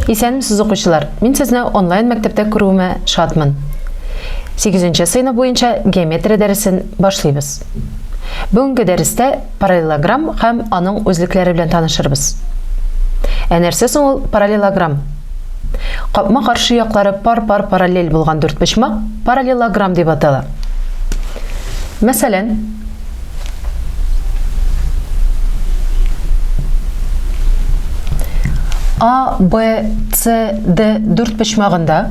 Исәнмесез, укучылар! Мин сезне онлайн мәктәптә күрүемә шатмын. 8 сыйныф буенча геометрия дәресен башлыйбыз. Бүгенге дәрестә параллелограмм һәм аның үзлекләре белән танышырбыз. Ә нәрсә соң ул параллелограмм? Капма-каршы яклары пар-пар параллель булган дүртпочмак параллелограмм дип атала. Мәсәлән, А, Б, С, Д дүрт почмагында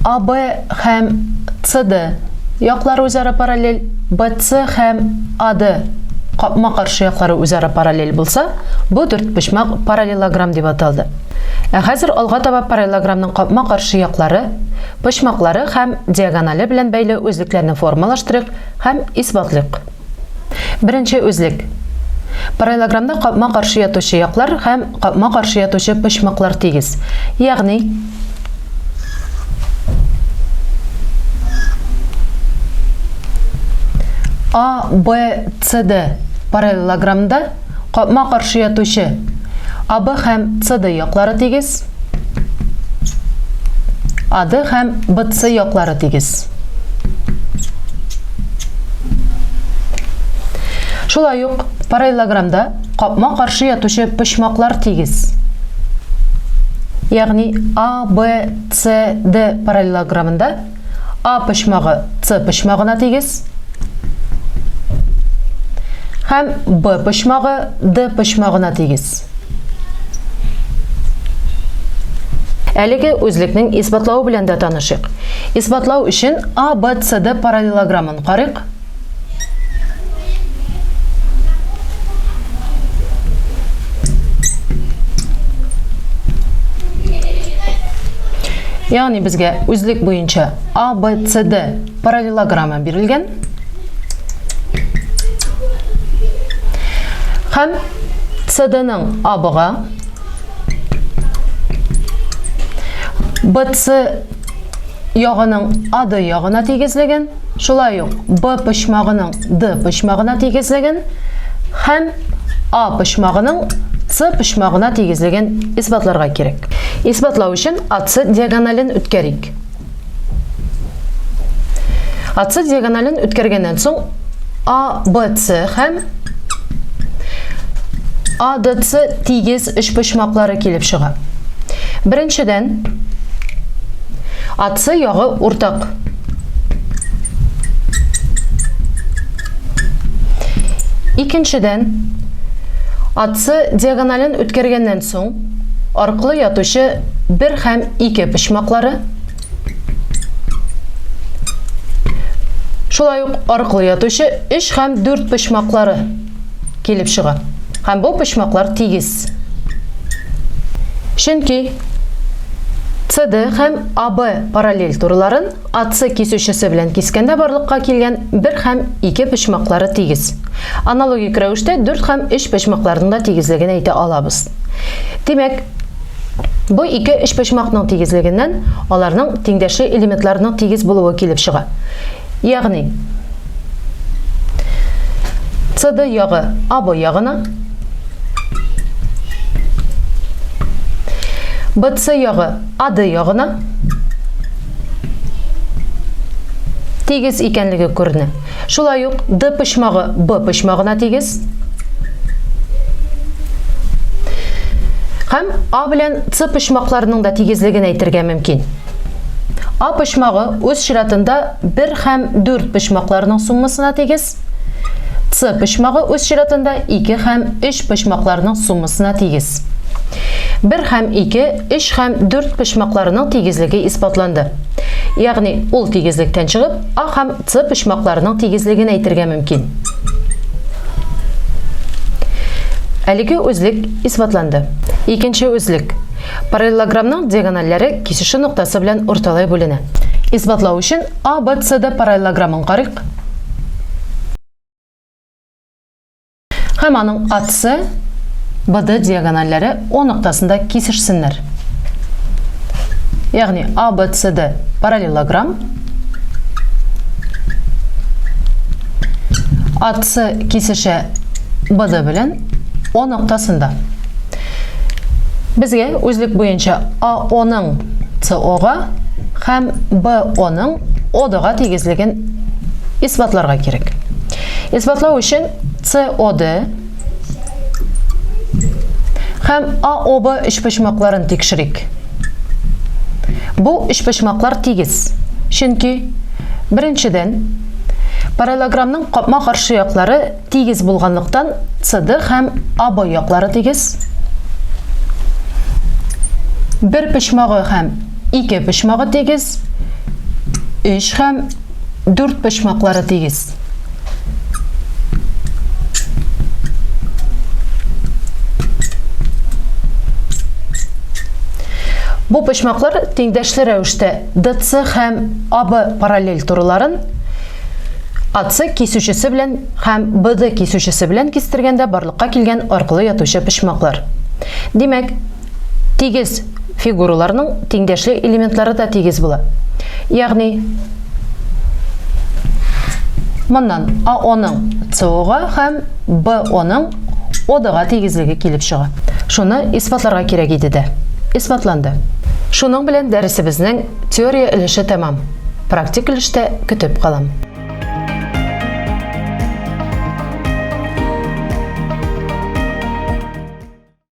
А, Б һәм С, Д яклары үзара параллель, Б, С һәм А, Д капма-каршы яклары үзара параллель булса, бу дүрт почмак параллелограмм дип аталды. Ә хәзер алга таба параллелограммның капма-каршы яклары, почмаклары һәм диагонале белән бәйле үзлекләрне формалаштырыйк һәм исбатлыйк. Беренче үзлек. Параллелограммда капма-каршы ятучы яклар һәм капма-каршы ятучы почмаклар тигез. Ягъни А, Б, С, Д параллелограммда капма-каршы ятучы АБ һәм СД яклары тигез, АД һәм БЦ яклары тигез. Шулай ук параллелограммда капма-каршы ятучы почмаклар тигез. Ягъни А, Б, С, Д параллелограммында А почмагы С почмагына тигез һәм Б почмагы Д почмагына тигез. Әлеге үзлекнең исбатлавы белән дә танышыйк. Исбатлау өчен А, Б, С, Д параллелограммын карыйк. Ягъни безгә үзлек буенча А, Б, С, Д параллелограмма бирелгән. Һәм CD-ның АБ-га, BC ягының АД ягына тигезлеген, шулай ук Б почмагының Д почмагына тигезлеген һәм А почмагының С почмагына тигезлеген исбатларга кирәк. Исбатлау өчен АС диагонален үткәрик. АС диагонален үткәргәннән соң А, Б, С һәм А, Д, С тигез өчпочмаклары килеп чыга. Беренчедән, АС ягы уртак. Икенчедән, АС диагонален үткәргәннән соң, аркылы ятучы 1 һәм 2 почмаклары, шулай ук аркылы ятучы 3 һәм 4 почмаклары килеп чыга. Һәм бу почмаклар тигез. Чөнки CD һәм AB параллель турыларын AC кисүчесе белән кискәндә барлыкка килгән 1 һәм 2 почмаклары тигез. Аналогик рәвештә 4 һәм 3 почмакларның да тигезлеген әйтә алабыз. Димәк, бу ике өчпочмакның тигезлегеннән аларның тиңдәшле элементларының тигез булуы килеп чыга. Ягъни CD ягы AB ягына, BC ягы AD ягына тигез икәнлеге күренә. Шулай ук D почмагы B почмагына тигез. Һәм А белән С почмакларының да тигезлеген әйтергә мөмкин. А почмагы үз чиратында 1 һәм 4 почмакларының суммасына тигез. С почмагы үз чиратында 2 һәм 3 почмакларының суммасына тигез. 1 һәм 2, 3 һәм 4 почмакларының тигезлеге исбатланды. Ягъни ул тигезлектән чыгып, А һәм С почмакларының тигезлеген әйтергә мөмкин. Әлеге үзлек исбатланды. Икенче үзлек. Параллелограммның диагональләре кисешү ноктасы белән урталай бүленә. Исбатлау өчен А, Б, С, Д параллелограммын карыйк. Һәм аның АС, БД диагональләре О ноктасында кисешсеннәр. Ягъни А, Б, С, Д параллелограмм. АС кисешә БД белән О ноктасында. Безгә үзлек буенча АОның СОга һәм БОның ОДга тигезлеген исбатларга кирәк. Исбатлау өчен СОД һәм АОБ өчпочмакларын тикшерик. Бу өчпочмаклар тигез. Чөнки беренчедән, параллелограммның капма-каршы яклары тигез булганлыктан CD һәм AB яклары тигез. Бер почмагы һәм ике почмагы тигез. Өч һәм дүрт почмаклары тигез. Бу почмаклар тиңдәшле рәвештә DC һәм AB параллель турыларын AC кисүчесе белән һәм BD кисүчесе белән кистергәндә барлыкка килгән аркылы ятучы почмаклар. Димәк, тигез фигураларның тиңдәшле элементлары да тигез була. Ягъни моннан АОның СОга һәм БОның ОДга тигезлеге килеп чыга. Шуны исбатларга кирәк иде дә. Исбатланды. Шуның белән дәресебезнең теория өлеше тәмам. Практик өлештә көтеп калам.